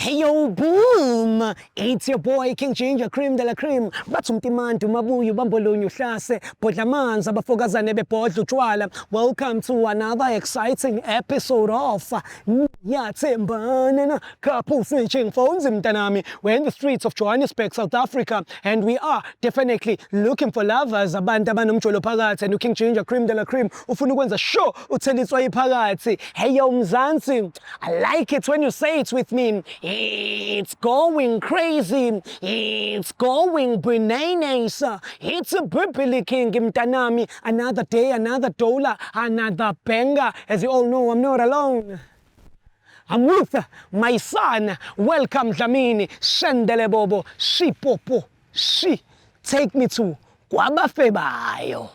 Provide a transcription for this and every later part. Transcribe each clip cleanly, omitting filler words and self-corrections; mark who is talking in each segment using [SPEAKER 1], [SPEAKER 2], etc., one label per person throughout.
[SPEAKER 1] Hey yo, boom! It's your boy King Ginger Cream de la Cream. Bathi umtimantu mabuye ubambolunye uhlase bhodla amanzi abafokazane bebhodla utshwala. Welcome to another exciting episode of Niyathembana na Couple Switching Phones mntanami. We're in the streets of Johannesburg, South Africa, and we are definitely looking for lovers, abantu abanomjolo phakathi, and uKing Ginger Cream de la Cream ufuna ukwenza sure uthela itswayi phakathi. Hey yo Mzansi, I like it when you say it with me. It's going crazy. It's going bananas. It's a Bibili King mntanami. Another day, another dollar, another banger. As you all know, I'm not alone. I'm with my son. Welcome Dlamini. Shendele Bobo. Shi popo. Shi. Take me to Kwabafebayo.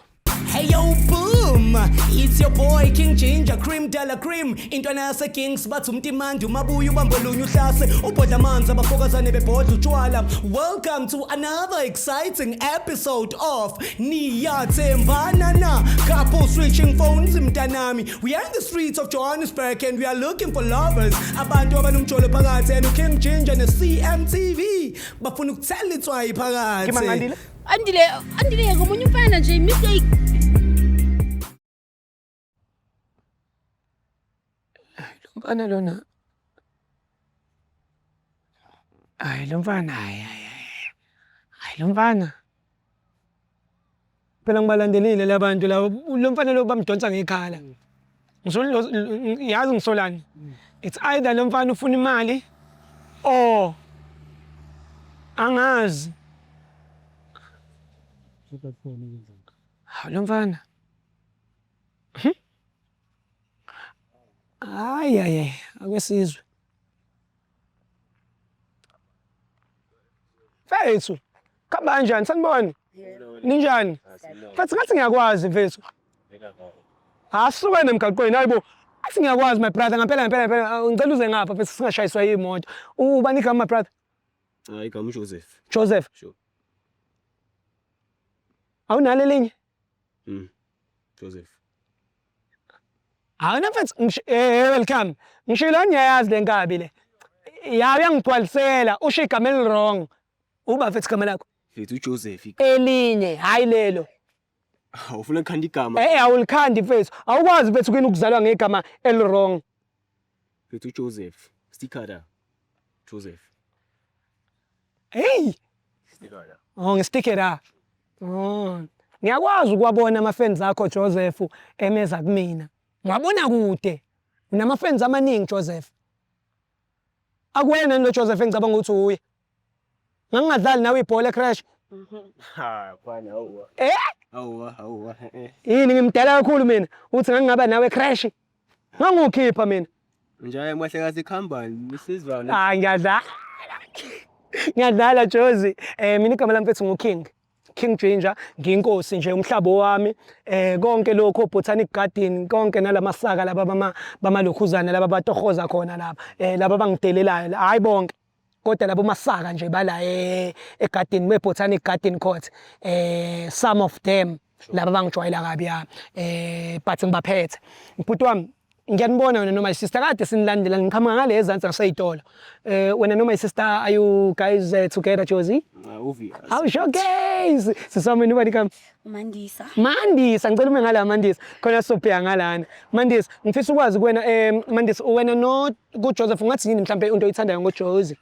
[SPEAKER 1] Hey yo boom, it's your boy King Ginger Cream de la Cream. Intwana yase Kings bathi umtimandi umabuye ubambolunye uhlase ubhodla amanzi abafokazane bebhodla utshwala. Welcome to another exciting episode of Niyathembana na Couple Switching Phones mntanami. We are in the streets of Johannesburg and we are looking for lovers. Abantu abanomjolo phakathi and uKing Ginger ne CMTV bafuna ukuthela itswayi phakathi.
[SPEAKER 2] Ngimangandile.
[SPEAKER 3] Andile, Andile ngomunye umfana nje mistake.
[SPEAKER 2] Lo mfana lona. Hayi lo mfana hayi hayi hayi. Hayi lo mfana.
[SPEAKER 1] Phela ngibalandelile labantu laba lo mfana lo bamdonsa ngekhala. Ngisolo yazi ngisolani. It's either lo mfana ufuna imali or angazi. Hawu lo mfana. Hayi hayi akwesizwe. Mfethu, khamba kanjani? Sanibona. Ninjani? Mfethu ngathi ngiyakwazi mfethu. Asuke nemgaqweni hayibo. Athi ngiyakwazi my brother ngempela ngempela ngempela ngicela uze ngapha mfethu singashayiswa yimoto. Ubani igama my brother?
[SPEAKER 4] Hayi igama uJoseph.
[SPEAKER 1] Joseph.
[SPEAKER 4] Sure.
[SPEAKER 1] Awunalo elinye?
[SPEAKER 4] Joseph.
[SPEAKER 1] Hayi mfethu welcome. Ngishilo ngiyayazi le nkabi le. Ya uyangigcwalisela usho igama eli wrong. Uba mfethu igama lakho.
[SPEAKER 4] Mfethu uJoseph.
[SPEAKER 1] Elinye, hayi lelo.
[SPEAKER 4] Ufuna ukukhanda igama.
[SPEAKER 1] Eh awulikhandi mfethu. Awukwazi mfethu kini ukuzalwa ngegama eli wrong.
[SPEAKER 4] Mfethu uJoseph. Sticker da. Joseph.
[SPEAKER 1] Hey!
[SPEAKER 4] Sticker da.
[SPEAKER 1] Oh ngisticker la. Oh. Ngiyakwazi ukuwabona ama fans akho Joseph emeza kumina. Ngiwabona kude. Unama fans amaningi Joseph. Akuwena lo Joseph engicabanga ukuthi uye. Ngangingadlali nawe ibhola ecrash.
[SPEAKER 4] Ha, mfana awuwa.
[SPEAKER 1] Eh?
[SPEAKER 4] Awuwa, awuwa.
[SPEAKER 1] Yini ngimdala kakhulu mina uthi ngangingaba nawe crash. Ngangukhipha mina.
[SPEAKER 4] Njaya mahle kahle khamba nisizwana.
[SPEAKER 1] Hayi ngiyadlala. Ngiyadlala Jozi. Mina igama lami mfethu nguKing. King Ginger, ngiyinkosi nje umhlabo wami. Konke lokho Botanic Garden, konke nalamasaka laba bama bamalokhuzana laba batohoza khona laba. Laba bangidelelayo. Hayi bonke. Kodwa labo masaka nje bala egarden we Botanic Garden Court. Some of them laba bangijwayela kabi ya. But ngibaphethe. Bhuti wami ngiyanibona wena noma sister kade sinilandela ngiqhamuka ngale ezansi ngaseyitolo. Wena noma sister are you guys together Josie?
[SPEAKER 4] Obvious.
[SPEAKER 1] How sure guys? Sisami nobani kam?
[SPEAKER 3] Mandisa.
[SPEAKER 1] Mandisa, ngicela ume ngala Mandisa. Khona sizobheka ngalana. Mandisa, ngifisa ukwazi kuwena Mandisa wena no ku Joseph ungathi yini mhlambe into oyithandayo ngoJosie?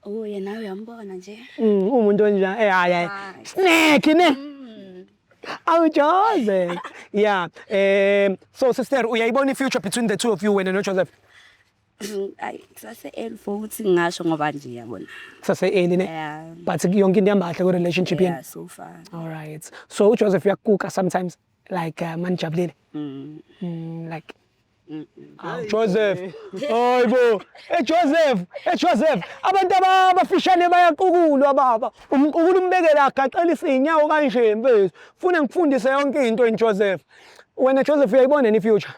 [SPEAKER 3] Oh yena uyambona nje.
[SPEAKER 1] Umuntu onjani? Hayi hayi. Snack ne? Awu Joseph. Yeah. So sister uyayibona i-future between the two of you wena no Joseph?
[SPEAKER 3] Ayi kusase early for ukuthi ngingasho ngoba nje yabona.
[SPEAKER 1] Kusase early ne?
[SPEAKER 3] Yeah.
[SPEAKER 1] But yonke into ihamba kahle ku relationship yenu.
[SPEAKER 3] Yeah, so far.
[SPEAKER 1] All right. So uJoseph uyakuka sometimes like manijabulile. Like Joseph. Hayibo. Hey Joseph, hey Joseph, abantu abafishane bayaqukulwa baba. Umqukula umbekela agaqelisa inyawo kanje mfethu. Funa ngikufundise yonke into in Joseph. Wena Joseph uyayibona ni future?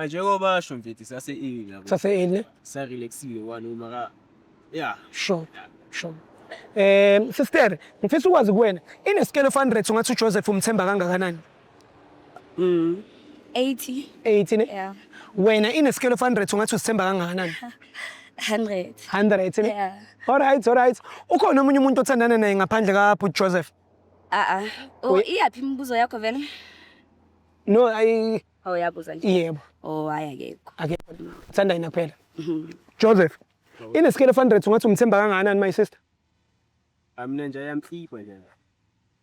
[SPEAKER 4] Njengoba asho mfethu sase early lapho.
[SPEAKER 1] Sase early ne?
[SPEAKER 4] Sa relaxile one mara. Yeah.
[SPEAKER 1] Sure. Sure. Sister, ngifisa ukwazi kuwena, in a scale of 100 ungathi uJoseph umthemba kangakanani?
[SPEAKER 3] 80.
[SPEAKER 1] 80 ne?
[SPEAKER 3] Yeah.
[SPEAKER 1] Wena in a scale of 100 ungathi uzithemba kangakanani?
[SPEAKER 3] 100.
[SPEAKER 1] 100 ne?
[SPEAKER 3] Yeah.
[SPEAKER 1] Alright, alright. Ukhona omunye umuntu othandana naye ngaphandle kaBhuti Joseph?
[SPEAKER 3] Ah ah. Oh, iyaphi imibuzo yakho vele?
[SPEAKER 1] No, ayi
[SPEAKER 3] Oh, uyabuza nje.
[SPEAKER 1] yebo.
[SPEAKER 3] Oh, hayi akekho.
[SPEAKER 1] Akekho. Uthanda yena kuphela. Joseph, in a scale of 100 ungathi umthemba kangakanani my sister?
[SPEAKER 4] Mina nje ayamhlipha nje.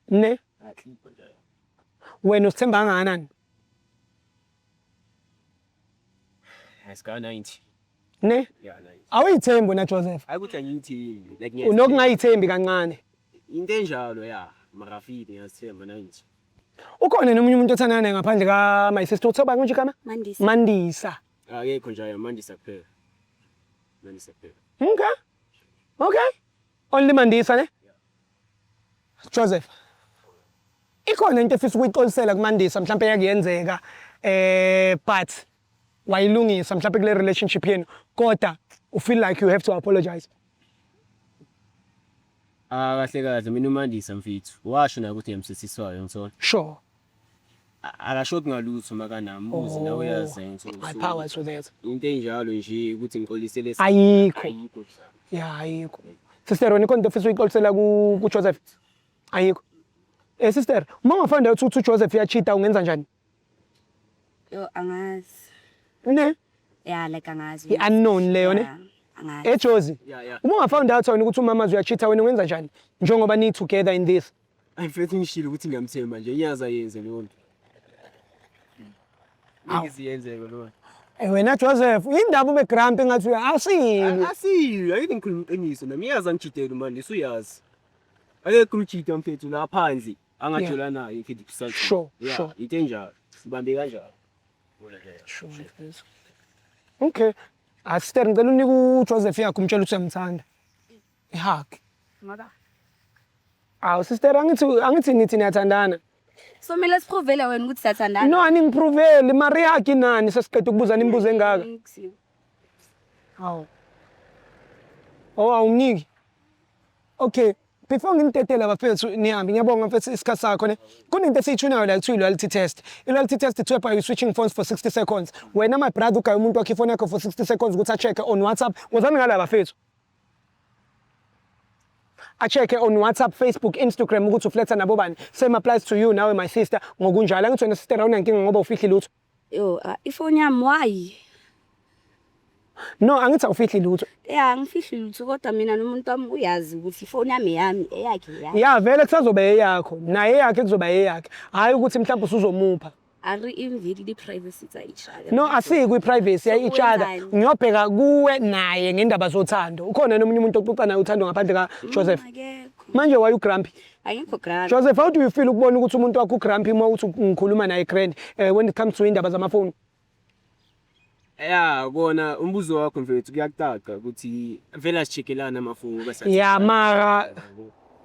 [SPEAKER 1] Ne?
[SPEAKER 4] Ayahlipha nje.
[SPEAKER 1] Wena usithemba kangakanani?
[SPEAKER 4] Sika 90.
[SPEAKER 1] Ne?
[SPEAKER 4] Yeah, 90.
[SPEAKER 1] Awuyithembi wena Joseph.
[SPEAKER 4] Hayi ukuthi angiyithembi. Like ngiyazithemba.
[SPEAKER 1] Unokungayithembi kancane.
[SPEAKER 4] Into enjalo ya. Marafini ngiyazithemba 90.
[SPEAKER 1] Ukhona nomunye umuntu othandana naye ngaphandle ka my sister uthiwa bani nje igama?
[SPEAKER 3] Mandisa.
[SPEAKER 1] Mandisa.
[SPEAKER 4] Akekho nje ayamandisa kuphela. Mandisa kuphela.
[SPEAKER 1] Okay. Okay. Only Mandisa ne? Joseph. Ikhona into efisa ukuyixolisela kuMandisa mhlawumbe yakuyenzeka but wayilungisa mhlawumbe kule relationship yenu kodwa u feel like you have to apologize.
[SPEAKER 4] Ah kahle kahle mina uMandisa mfethu. Washo na ukuthi ngiyamsithiswayo ngithola.
[SPEAKER 1] Sure.
[SPEAKER 4] Akashoti ngalutho makanambuzi nawe uyazi ngithola.
[SPEAKER 1] My powers with that.
[SPEAKER 4] Into enjalo nje ukuthi ngixolisele
[SPEAKER 1] Ayikho.
[SPEAKER 4] Ayikho.
[SPEAKER 1] Yeah, ayikho. Sister wena ikhona into ofisa ukuyixolisela ku Joseph? Ayikho. Eh sister, uma ungafind out ukuthi uJoseph uyacheata ungenza njani?
[SPEAKER 3] Yo, angazi.
[SPEAKER 1] Ne?
[SPEAKER 3] Yeah, like angazi.
[SPEAKER 1] I-unknown leyo ne?
[SPEAKER 3] Yeah, angazi.
[SPEAKER 1] Ejozi.
[SPEAKER 4] Yeah, yeah.
[SPEAKER 1] Uma ungafound out wena ukuthi umama uyacheata wena ungenza njani? Njengoba ni together in this.
[SPEAKER 4] Ayi mfethu ngishilo ukuthi ngiyamthemba nje iyaza yenze leyo nto. Ngiziyenzeke leyo nto.
[SPEAKER 1] Eh wena Joseph, indaba ube grumpy ngathi asini.
[SPEAKER 4] Asiyo, ayike ngikhuluma iqiniso nami iyazi angijidele uMandisa uyazi. Akekho umjida mfethu la phandle angajola naye mfethu kusasa.
[SPEAKER 1] Sure,
[SPEAKER 4] Yeah,
[SPEAKER 1] sure.
[SPEAKER 4] Into enjalo. Sibambe kanjalo.
[SPEAKER 1] Sure. Okay. Ah sister ngicela unike uJoseph yakho umtshela ukuthi uyamthanda. I-hug.
[SPEAKER 3] Ngoba
[SPEAKER 1] Awu sister angithi nithi niyathandana.
[SPEAKER 3] So kumele siprovele wena ukuthi siyathandana.
[SPEAKER 1] No aningiproveli mara i-hug inani sesiqeda ukubuzana imibuzo engaka. Hawu. Oh awumniki. Okay. Before nginidedela bafethu nihambe ngiyabonga mfethu isikhathi sakho ne. Kunento esiyithunayo la kuthiwa i-loyalty test. I-loyalty test ithiwa by switching phones for 60 seconds. Wena my brother ugaye umuntu wakhe ifoni yakho for 60 seconds ukuthi a-check on WhatsApp. Wozani ngala bafethu. A-check on WhatsApp, Facebook, Instagram ukuthi ufletha nabo bani. Same applies to you nawe my sister ngokunjalo. Angithi wena sister awunankinga ngoba ufihli lutho.
[SPEAKER 3] Yo, ah, ifoni yami why?
[SPEAKER 1] No, angithi awufihli lutho.
[SPEAKER 3] Yeah, angifihli lutho kodwa mina nomuntu wami uyazi ukuthi ifoni yami yami eyakhe yami.
[SPEAKER 1] Ya vele kusazoba eyakho, naye eyakhe kuzoba eyakhe. Hayi ukuthi mhlawumbe usuzomupha.
[SPEAKER 3] A re invade di-privacy tsa each other.
[SPEAKER 1] No, asiki kwi-privacy ya each other.
[SPEAKER 3] Wenzani?
[SPEAKER 1] Ngiyobheka kuwe naye ngendaba zothando. Ukhona nomunye umuntu oxoxa naye uthando ngaphandle kaJoseph?
[SPEAKER 3] Akekho.
[SPEAKER 1] Manje why you grumpy?
[SPEAKER 3] Akekho grumpy.
[SPEAKER 1] Joseph, how do you feel ukubona ukuthi umuntu wakho ugrumpy uma uthi ngikhuluma naye grand when it comes to indaba zamafoni?
[SPEAKER 4] Ya kona umbuzo wakho mfethu kuyacaca ukuthi vele asichekelana amafoni bese.
[SPEAKER 1] Ya mara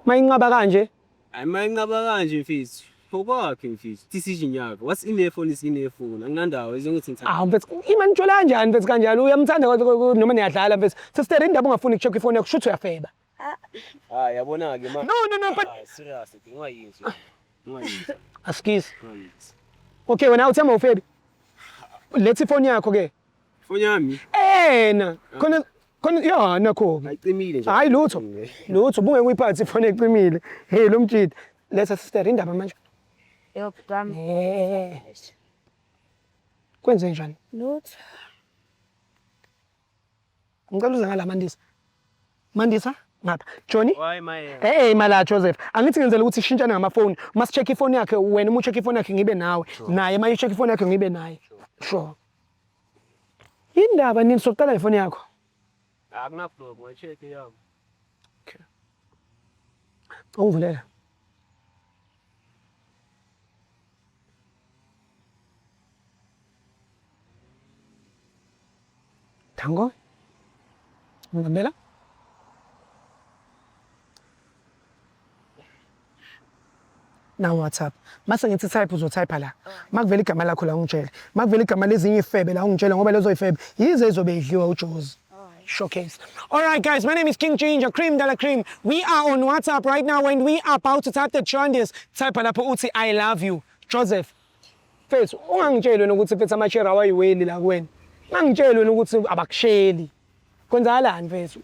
[SPEAKER 1] mayinqaba kanje.
[SPEAKER 4] Hayi mayinqaba kanje mfethu. Ngokwakhe mfethu. Decision yakho. What's in their phone is in their phone. Anginandawo izokuthi ngithanda.
[SPEAKER 1] Awu mfethu, ima nitshola kanjani mfethu kanjalo? Uyamthanda noma niyadlala mfethu. Sister indaba ungafuni ukucheck ifoni yakho shuthi uyafeba.
[SPEAKER 4] Hayi yabona ke ma.
[SPEAKER 1] No no no but
[SPEAKER 4] Hayi serious ngingayizwa. Ngingayizwa.
[SPEAKER 1] asikisi.
[SPEAKER 4] Ngingayizwa.
[SPEAKER 1] Okay wena uthemba ufebi. Letha ifoni yakho ke.
[SPEAKER 4] Ifoni yami
[SPEAKER 1] Ena khona khona ya nakho ke.
[SPEAKER 4] ayicimile nje.
[SPEAKER 1] Hayi lutho. Lutho bungeke uyiphathe ifoni ecimile. Hey lo mjidi. Letha sister indaba manje.
[SPEAKER 3] Yo, bhuti wami.
[SPEAKER 1] Eh. Kwenze njani?
[SPEAKER 3] Lutho.
[SPEAKER 1] Ngicela uze ngala Mandisa. Mandisa ngapha. Johnny.
[SPEAKER 4] Why my
[SPEAKER 1] Eh eh mala Joseph. Angithi ngenzela ukuthi sishintshane ngamafoni. Masicheck ifoni yakhe wena uma ucheck ifoni yakhe ngibe nawe. Naye uma ucheck ifoni yakhe ngibe naye. Sure. Indaba nini soqala ifoni yakho?
[SPEAKER 4] Akuna blog, ngacheck yami.
[SPEAKER 1] Ungivulela. Tango. Ngibambela. Na WhatsApp. Mase ngithi type uzotype la. Makuvela igama lakho la ungitshele. Makuvela igama lezinye ifebe la ungitshele ngoba lezo ifebe yize izobe idliwa uJozi. Showcase. All right, guys, my name is King Ginger, Cream de la Cream. We are on WhatsApp right now and we are about to type the trenders. Type lapho uthi I love you. Joseph. Mfethu, ungangitsheli wena ukuthi mfethu amashare awayiweli la kuwena. Ungangitsheli wena ukuthi abakusheli. Kwenzakalani mfethu?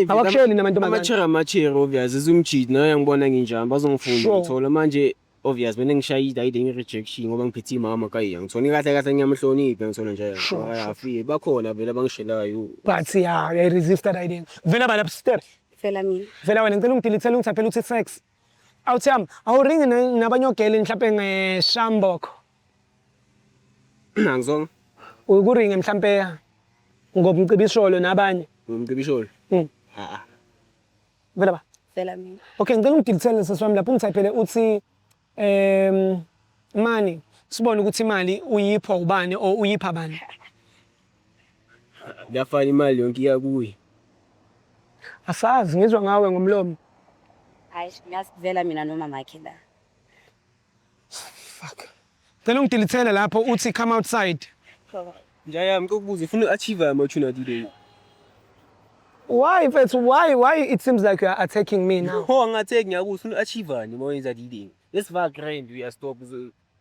[SPEAKER 1] Abakusheli namantombazane.
[SPEAKER 4] Amachera amachera obvious izumjidi nayo ngibona nginjani bazongifunda ngithola manje obvious bene ngishayida ayide ngi-rejection ngoba ngiphethe imama kayiya ngithola kahle kahle ngiyamhlonipha ngithola nje afike bakhona vele abangishelayo.
[SPEAKER 1] But yeah, uyayiresista la idea. Vela bala sister.
[SPEAKER 3] Vela mina.
[SPEAKER 1] Vela wena ngicela ungidilithele ungithaphele uthi sex. Awuthi yami, awuringi nabanye ogele mhlampe ngeshamboko.
[SPEAKER 4] Angizonga.
[SPEAKER 1] Ukuringe mhlampe ngomcibisholo nabanye.
[SPEAKER 4] Ngomcibisholo?
[SPEAKER 1] Mm.
[SPEAKER 4] Ah.
[SPEAKER 1] Vela ba.
[SPEAKER 3] Vela mina.
[SPEAKER 1] Okay, ngicela ungidilithele sisi wami lapho ungithaphele uthi money. Sibone ukuthi imali uyipha ubani or uyipha bani.
[SPEAKER 4] Liyafana imali yonke iya kuye.
[SPEAKER 1] Asazi ngizwa ngawe ngomlomo.
[SPEAKER 3] Hayi, ngiyasivela mina nomama wakhe la.
[SPEAKER 1] Fuck. Cela ungidilithele lapho uthi come outside.
[SPEAKER 4] Njaya ngikubuza ufuna uachieve ama-tune today.
[SPEAKER 1] Why mfethu why it seems like you are attacking me now?
[SPEAKER 4] Oh ngathi ngiyakuza ufuna uachieve ni uma wenza leading. Let's va grand we are stop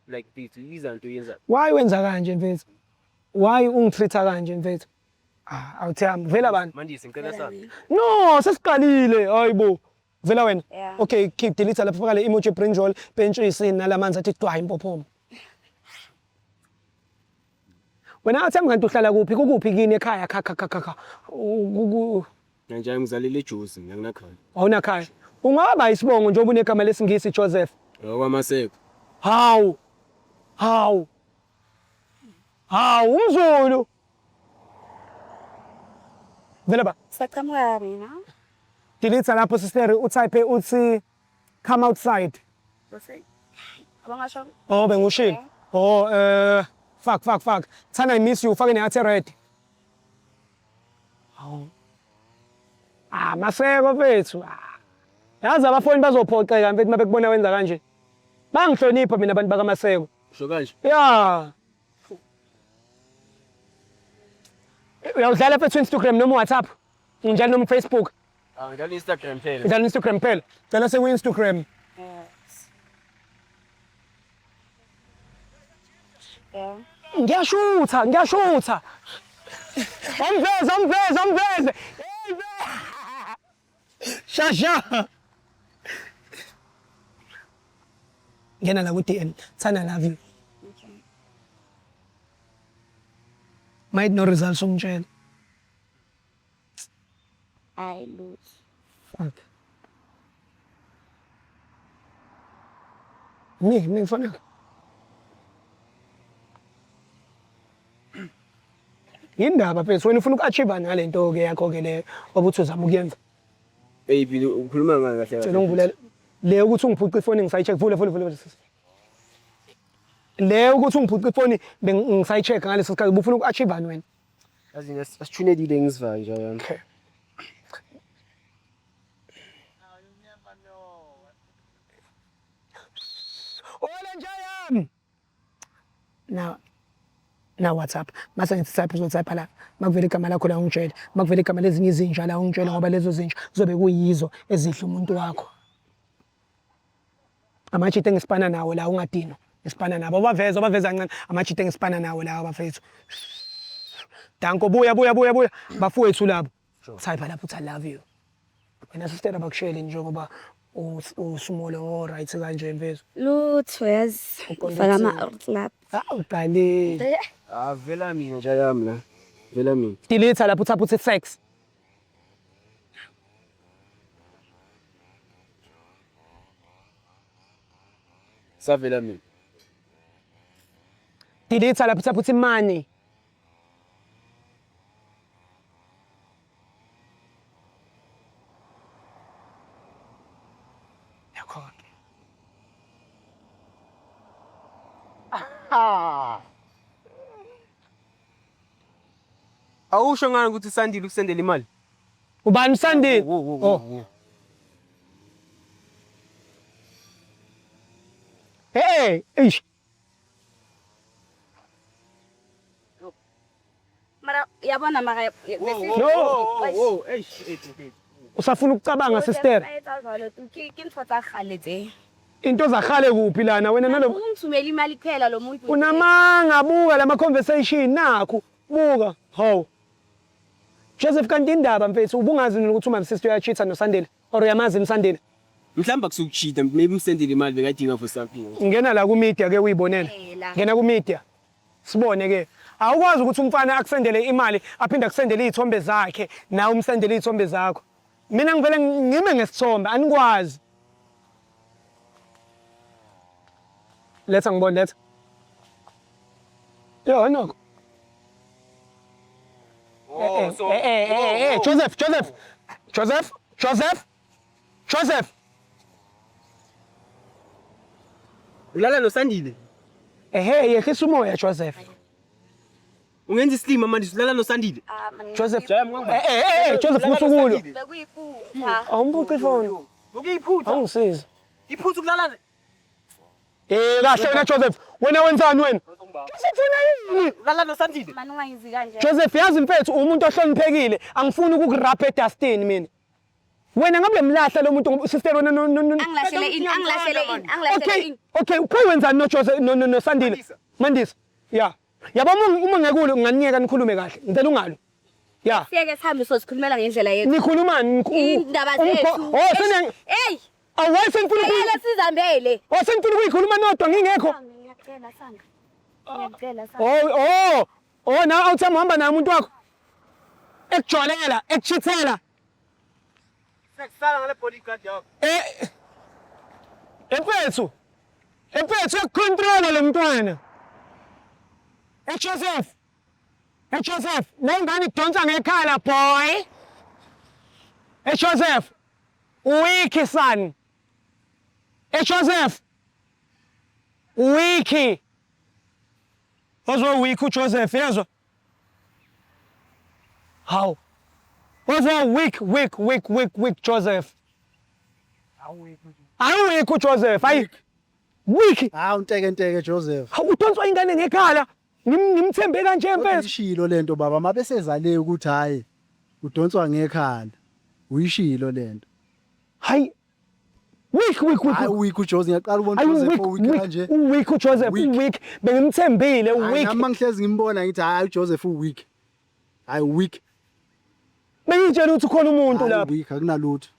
[SPEAKER 4] like this. Ibiza into yenza.
[SPEAKER 1] Why wenza kanje mfethu? Why ungitreat kanje mfethu? Ah, awuthi yami vela bani?
[SPEAKER 4] Mandisi ngicela sami.
[SPEAKER 1] No, sesiqalile. Hayibo. Vela wena.
[SPEAKER 3] Yeah.
[SPEAKER 1] Okay, keep delete lapha faka le emoji brinjal, pentshisi nalamanzi athi dwa impophoma. Wena athi kanti uhlala kuphi? Kukuphi kini ekhaya? Kha kha kha kha.
[SPEAKER 4] Njaya ngizalele eJozi mina nginakhaya.
[SPEAKER 1] Awunakhaya. Ungaba isibongo njengoba unegama lesingisi Joseph.
[SPEAKER 4] Okwamaseko.
[SPEAKER 1] Hawu. Hawu. Hawu umZulu. Vela ba.
[SPEAKER 3] Saqhamuka mina.
[SPEAKER 1] Delete lapho sister utype uthi come outside.
[SPEAKER 3] Bese. Abangasho.
[SPEAKER 1] Oh bengushilo. Oh fuck fuck fuck. Thana I miss you ufake ne-heart red. Hawu. Ah maseko mfethu. Yazi abafoni bazophoxeka mfethu mabekubona wenza kanje. Bangihlonipha mina abantu bakaMaseko.
[SPEAKER 4] Usho kanje?
[SPEAKER 1] Yeah. Uyawudlala mfethu Instagram noma WhatsApp? Unjalo noma Facebook?
[SPEAKER 4] Ah ngidlala Instagram phela.
[SPEAKER 1] Ngidlala Instagram phela. Cela seku Instagram.
[SPEAKER 3] Yes. Yeah.
[SPEAKER 1] Ngiyashutha, ngiyashutha. Omveze, omveze, omveze. Hey, Shasha. Ngena la ku DM. Thana love you.
[SPEAKER 3] Okay.
[SPEAKER 1] Might no results ungitshela.
[SPEAKER 3] I lose.
[SPEAKER 1] Fuck. Mnike, mnike ifoni yakho. Yindaba mfethu wena ufuna uku-achieve ngale nto ke yakho ke le obuthi uzama ukuyenza.
[SPEAKER 4] Baby ukhuluma ngani kahle kahle?
[SPEAKER 1] Cela ungivulele. Le ukuthi ungiphuce ifoni ngisayi-check vule vule vule. Le ukuthi ungiphuce ifoni bengisayi-check ngaleso sikhathi ubufuna uku-achieve wena.
[SPEAKER 4] Yazi asithunelile ngisivayo nje yami.
[SPEAKER 1] Okay. Hola njayami. Na na WhatsApp mase ngithi type uzotype la makuvela igama lakho la ungitshele makuvela igama lezinye izinja la ungitshele ngoba lezo zinja zobe kuyizo ezidla umuntu wakho. Amajita engisipana nawo la ungadinwa ngisipana nabo abaveza abaveza kancane amajita engisipana nawo la abafethu. Danko buya buya buya buya bafowethu labo. Type lapho uthi I love you. Wena sister abakusheli njengoba usumole o right kanje mfethu.
[SPEAKER 3] Lutho yazi.
[SPEAKER 1] Uqonde
[SPEAKER 3] Ufaka
[SPEAKER 1] ukuthini?
[SPEAKER 3] ama club.
[SPEAKER 1] Hawu qalile.
[SPEAKER 4] Ah vela mina nje yami la. Vela mina.
[SPEAKER 1] Delete lapho uthapha uthi sex.
[SPEAKER 4] Savela mina.
[SPEAKER 1] Delete lapho uthapha uthi money. Yakhona.
[SPEAKER 4] Awusho ngani ukuthi Sandile ukusendela imali?
[SPEAKER 1] Ubani Sandile? Oh. Hey, eish.
[SPEAKER 3] Mara yabona mara
[SPEAKER 1] No. Usafuna ukucabanga sister.
[SPEAKER 3] Ke ntho tsa kgale tse.
[SPEAKER 1] Into zakhale kuphi lana wena nalo
[SPEAKER 3] Ungithumela imali kuphela lo muntu.
[SPEAKER 1] unamanga buka lama conversation nakho buka hawu. Joseph, kanti indaba mfethu, ubungazi nini ukuthi umama sister uyacheata noSandile, or uyamazi uSandile?
[SPEAKER 4] Mhlawumbe akusukucheata, maybe umsendele imali bekadinga for something.
[SPEAKER 1] Ngena la ku media ke uyibonele.
[SPEAKER 3] Phela.
[SPEAKER 1] Ngena ku media. Sibone ke. Awukwazi ukuthi umfana akusendele imali aphinde akusendele izithombe zakhe, nawe umsendele izithombe zakho. Mina ngivele ngime ngesithombe, anikwazi. Letha ngibone, letha. Yo, nokho.
[SPEAKER 4] Oh, so
[SPEAKER 1] Eh eh eh eh Joseph, Joseph. Joseph, Joseph. Joseph.
[SPEAKER 4] Ulala noSandile.
[SPEAKER 1] Ehe, yehlisa umoya Joseph.
[SPEAKER 4] Ungenza isilima manje, ulala noSandile.
[SPEAKER 3] Ah, man,
[SPEAKER 1] Joseph.
[SPEAKER 4] Jaya mngamba.
[SPEAKER 1] Eh eh eh Joseph, usukulo.
[SPEAKER 3] Bekuyiphutha.
[SPEAKER 1] Awumbuci ifoni.
[SPEAKER 4] Ukuyiphutha.
[SPEAKER 1] Awungisiza.
[SPEAKER 4] Iphutha ukulala.
[SPEAKER 1] Eh kahle wena Joseph. Wena wenzani wena? Joseph, wena yini?
[SPEAKER 4] Ulala noSandile.
[SPEAKER 3] Mani ungayizi kanje.
[SPEAKER 1] Joseph, yazi mfethu, umuntu ohloniphekile, angifuni ukukurapha edustini mina. Wena ngabe mlahla lo muntu sister wena, no no no.
[SPEAKER 3] Angilahlele ini, angilahlele ini, angilahlele
[SPEAKER 1] Okay,
[SPEAKER 3] ini.
[SPEAKER 1] okay, uphe wenzani no Joseph, no no no Sandile? Mandisa. Yeah. Yabo, uma ngekule nganiyeka nikhulume kahle. Ngicela ungalwi. Yeah.
[SPEAKER 3] Siyeke sihambe sozikhulumela ngendlela yethu.
[SPEAKER 1] Nikhulumani?
[SPEAKER 3] Indaba zethu.
[SPEAKER 1] Oh, sene
[SPEAKER 3] Hey,
[SPEAKER 1] awayi senifuna
[SPEAKER 3] yekela sizihambele.
[SPEAKER 1] Oh, senifuna ukuyikhuluma nodwa ngingekho.
[SPEAKER 3] Ngiyacela Sandra. Ngiyacela Sandra.
[SPEAKER 1] Oh oh oh, nawe awuthemba uhamba naye umuntu wakho. Ekujolela, ekuchithela.
[SPEAKER 4] Sekusala ngale bodyguard yakho.
[SPEAKER 1] Eh Mfethu. Mfethu, uyakucontrola lo mntwana. Eh Joseph. Eh Joseph, le ngane idonsa ngekhala, boy. Eh Joseph. Weak son. Eh Joseph. Weak. Ozwa weak uJoseph, yezwa? Hawu. Ozwa weak, weak, weak, weak, weak Joseph. Awu, weak uJoseph, ayi. Weak.
[SPEAKER 5] Hawu, nteke nteke Joseph.
[SPEAKER 1] Hawu, udonswa ingane ngekhala. Ngimthembe kanje mfethu.
[SPEAKER 5] Uyishilo lento baba mabesezale ukuthi hayi, udonswa ngekhala. Uyishilo lento.
[SPEAKER 1] Hayi. Weak, weak, weak.
[SPEAKER 5] Hayi, weak uJoseph, ngiyaqala ubona
[SPEAKER 1] Ayi,
[SPEAKER 5] uJoseph
[SPEAKER 1] weak,
[SPEAKER 5] weak
[SPEAKER 1] weak,
[SPEAKER 5] kanje.
[SPEAKER 1] weak uJoseph,
[SPEAKER 5] Weak.
[SPEAKER 1] weak. Bengimthembile,
[SPEAKER 5] Hayi,
[SPEAKER 1] weak.
[SPEAKER 5] nami mangihlezi ngimbona ngithi hayi, uJoseph uweak. Hayi, weak.
[SPEAKER 1] Bengitshela ukuthi khona umuntu
[SPEAKER 5] Hayi,
[SPEAKER 1] lapha.
[SPEAKER 5] weak, akunalutho.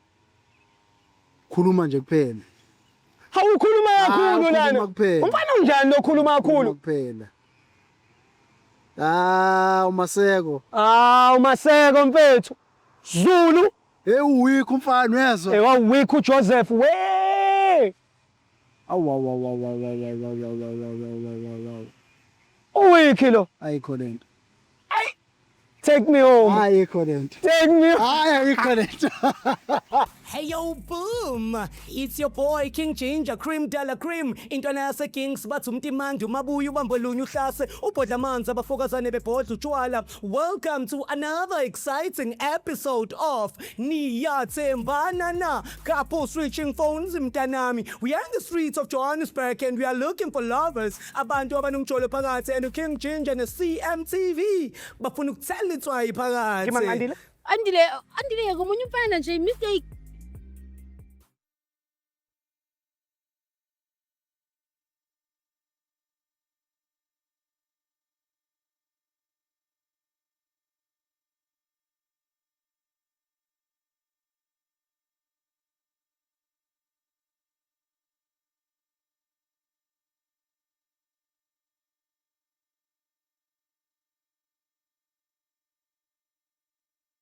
[SPEAKER 5] Khuluma nje kuphela.
[SPEAKER 1] Hawu, ukhuluma kakhulu
[SPEAKER 5] ukhuluma
[SPEAKER 1] lana.
[SPEAKER 5] kuphela.
[SPEAKER 1] Umfana unjani lo khuluma kakhulu?
[SPEAKER 5] Kuphela. Ah, uMaseko.
[SPEAKER 1] Ah, uMaseko mfethu. Zulu.
[SPEAKER 5] Hey, uweak umfana, uyezwa?
[SPEAKER 1] Eh, wa weak uJoseph. We.
[SPEAKER 5] Awu awu awu awu awu awu awu awu awu awu awu awu awu.
[SPEAKER 1] Uweak lo.
[SPEAKER 5] Ayikho lento.
[SPEAKER 1] Take me home.
[SPEAKER 5] Ayikho lento.
[SPEAKER 1] Take me.
[SPEAKER 5] Hayi, ayikho lento.
[SPEAKER 1] Hey yo, boom! It's your boy King Ginger Cream de la Cream. Intwana yase Kings, bathi umtimandi umabuya ubambo lunye uhlase ubhodla amanzi abafokazane bebhodla utshwala. Welcome to another exciting episode of Niyathembana Na. Couple switching phones, mntanami. We are in the streets of Johannesburg and we are looking for lovers. Abantu abanomjolo phakathi, and King Ginger ne CMTV bafuna ukuthela itswayi phakathi.
[SPEAKER 2] Ngimangandile?
[SPEAKER 6] Andile, Andile, ngomunye umfana nje, mistake.